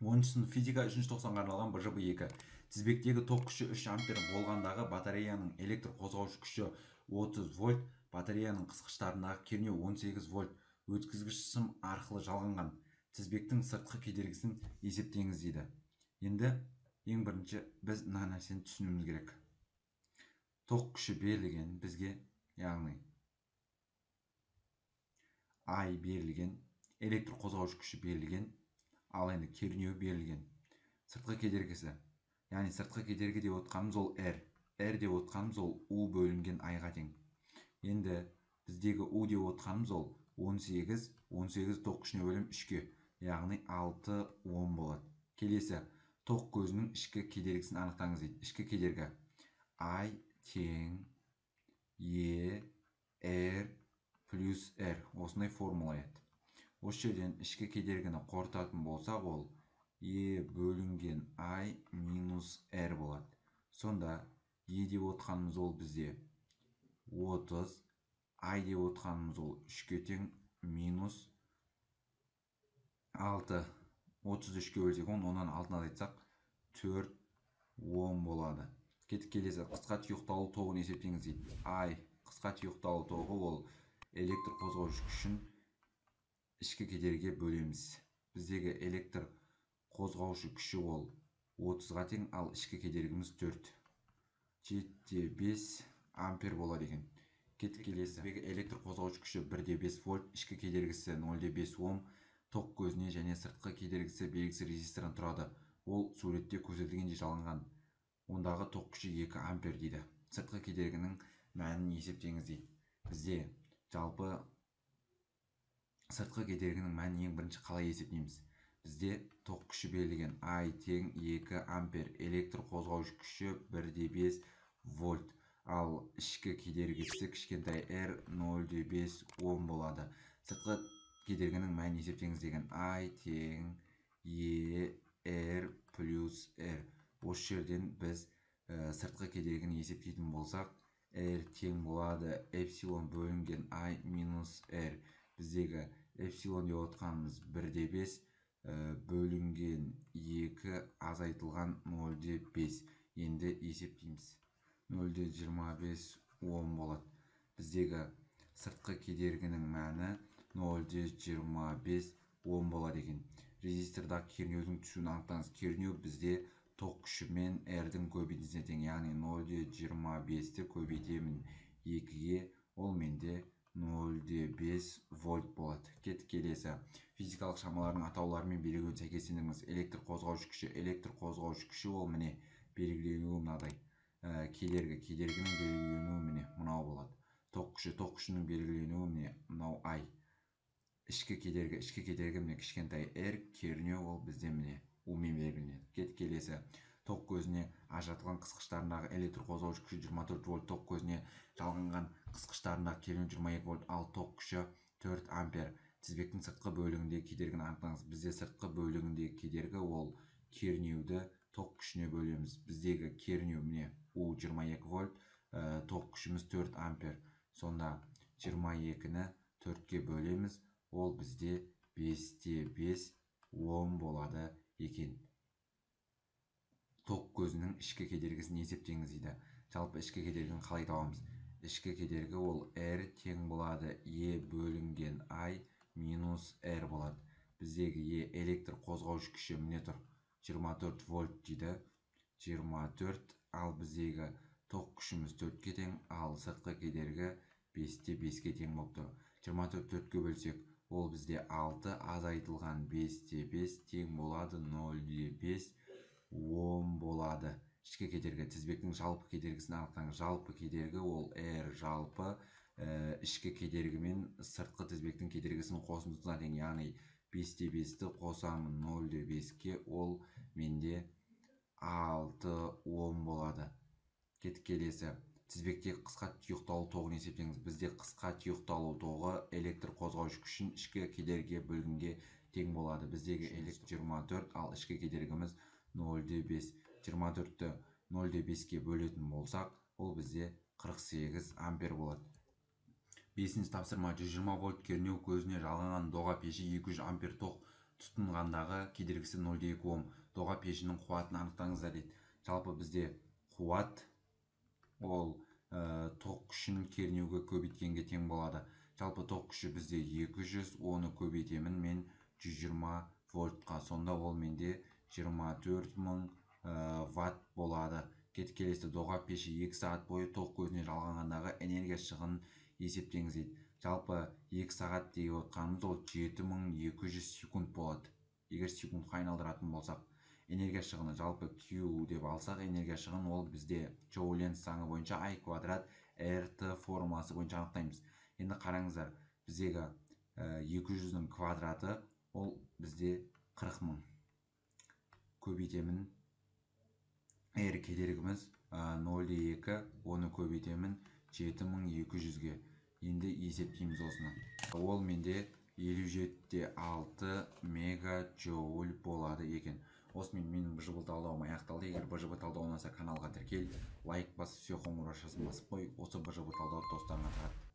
10 сынып физика 3 тоқсанға арналған БЖБ 2. Тізбектегі ток күші 3 ампер болғандағы батареяның электр қозғаушы күші 30 вольт, батареяның қысқыштарындағы кернеу 18 вольт, өткізгіш сым арқылы жалғанған. Тізбектің сыртқы кедергісін есептеңіз дейді. Енді ең бірінші біз мына нәрсені түсінуіміз керек. Ток күші берілген бізге, яғни I берілген, электр қозғаушы күші берілген, ал енді кернеуі берілген. Сыртқы кедергісі, яғни сыртқы кедергі деп отқанымыз ол R. R деп отқанымыз ол U бөлінген I-ға тең. Енді біздегі U деп отқанымыз ол 18, 18 ток күшіне бөлем 3-ке, яғни 6 ом болады. Келесі, ток көзінің ішкі кедергісін анықтаңыз дейді. Ішкі кедергі I тең E R плюс R, осындай формула еді. Осы жерден ішкі кедергіні қорытатын болсақ, ол E бөлінген I минус R болады. Сонда E деп отқанымыз ол бізде 30, I деп отқанымыз ол 3-ке тең минус 6. 33-ке бөлсек 10, оннан 6-ны азайтсақ 4 ом болады. Кеттік келесі, қысқа тұйықталу тоғын есептеңіз дейді. I қысқа тұйықталу тоғы ол электр қозғаушы күшін ішкі кедергіге бөлеміз. Біздегі электр қозғаушы күші ол 30-ға тең, ал ішкі кедергіміз 4. 7,5 ампер болады екен. Кеттік келесі. Электр қозғаушы күші 1,5 вольт, ішкі кедергісі 0,5 ом, ток көзіне және сыртқы кедергісі белгісіз резистордан тұрады. Ол суретте көрсетілгендей жалғанған. Ондағы ток күші 2 ампер дейді. Сыртқы кедергінің мәнін есептеңіз дейді. Бізде жалпы сыртқы кедергінің мәнін ең бірінші қалай есептейміз? Бізде ток күші берілген I тең 2 ампер, электр қозғаушы күші 1,5 вольт, ал ішкі кедергісі кішкентай R 0,5 ом болады. Сыртқы кедергінің мәнін есептеңіз деген I тең E R плюс R. Осы жерден біз сыртқы кедергіні есептейтін болсақ, R тең болады эпсилон бөлінген I минус R. Біздегі эпсилон деп отқанымыз 1,5 бөлінген 2 азайтылған 0,5. Енді есептейміз. 0,25 ом болады. Біздегі сыртқы кедергінің мәні 0,25 ом болады екен. Резистордағы кернеудің түсуін анықтаңыз. Кернеу бізде ток күші мен R-дің көбейтіндісіне тең, яғни 0,25-ті көбейтемін 2-ге, ол менде 0,5 вольт болады. Кеттік келесі. Физикалық шамалардың атаулары мен белгіленуін сәйкестендіріңіз. Электр қозғаушы күші, электр қозғаушы күші ол міне белгіленуі мынадай. Кедергі, кедергінің белгіленуі міне мынау болады. Ток күші, ток күшінің белгіленуі міне мынау I. Ішкі кедергі, ішкі кедергі міне кішкентай R, кернеу ол бізде міне U-мен белгіленеді. Кеттік келесі. Ток көзіне ажыратылған қысқыштарындағы электр қозғаушы күші 24 вольт, ток көзіне жалғанған қысқыштарындағы кернеу 22 вольт, ал ток күші 4 ампер. Тізбектің сыртқы бөлігіндегі кедергіні анықтаңыз. Бізде сыртқы бөлігіндегі кедергі ол кернеуді ток күшіне бөлеміз. Біздегі кернеу міне U 22 вольт, ток күшіміз 4 ампер. Сонда 22-ні 4-ке бөлеміз, ол бізде 5,5 ом болады екен. Ток көзінің ішкі кедергісін есептеңіз дейді. Жалпы ішкі кедергіні қалай табамыз? Ішкі кедергі ол R тең болады E бөлінген I минус R болады. Біздегі E электр қозғаушы күші міне тұр 24 вольт дейді. 24, ал біздегі ток күшіміз 4-ке тең, ал сыртқы кедергі 5,5-ке тең болып тұр. 24 4-ке бөлсек, ол бізде 6 азайтылған 5,5 тең болады 0,5 ом болады. Ішкі кедергі, тізбектің жалпы кедергісін анықтаңыз. Жалпы кедергі ол R жалпы ішкі кедергі мен сыртқы тізбектің кедергісінің қосындысына тең, яғни 5,5-ті қосамын 0,5-ке, ол менде 6 ом болады. Кеттік келесі. Тізбектегі қысқа тұйықталу тоғын есептеңіз. Бізде қысқа тұйықталу тоғы электр қозғаушы күшін ішкі кедергіге бөлгенге тең болады. Біздегі электр 24, ал ішкі кедергіміз 0,5. 24-ті 0,5-ке бөлетін болсақ, ол бізде 48 ампер болады. Бесінші тапсырма. 120 вольт кернеу көзіне жалғанған доға пеші 200 ампер тоқ Тұтынғандағы кедергісі 0,2 ом. Доға пешінің қуатын анықтаңыздар дейді. Жалпы бізде қуат ол тоқ күшін кернеуге көбейткенге тең болады. Жалпы тоқ күші бізде 200, оны көбейтемін мен 120 вольтқа. Сонда ол менде 24 мың ватт болады. Келесі: доға пеші 2 сағат бойы тоқ көзіне жалғанғандағы энергия шығынын есептеңіз дейді. Жалпы 2 сағат деп отқанымыз ол 7200 секунд болады, егер секундқа айналдыратын болсақ. Энергия шығыны, жалпы Q деп алсақ, энергия шығын ол бізде Джоуль-Ленц заңы бойынша I квадрат RT формуласы бойынша анықтаймыз. Енді қараңыздар, біздегі 200-дің квадраты ол бізде 40 мың, көбейтемін R кедергіміз 0,2, оны көбейтемін 7200-ге. Енді есептейміз осыны. Ол менде 57,6 мегаджоуль болады екен. Осымен менің БЖБ талдауым аяқталды. Егер БЖБ талдау ұнаса, каналға тіркел, лайк бас, все қоңыраушасын басып қой. Осы БЖБ талдауды достарыңа тарат.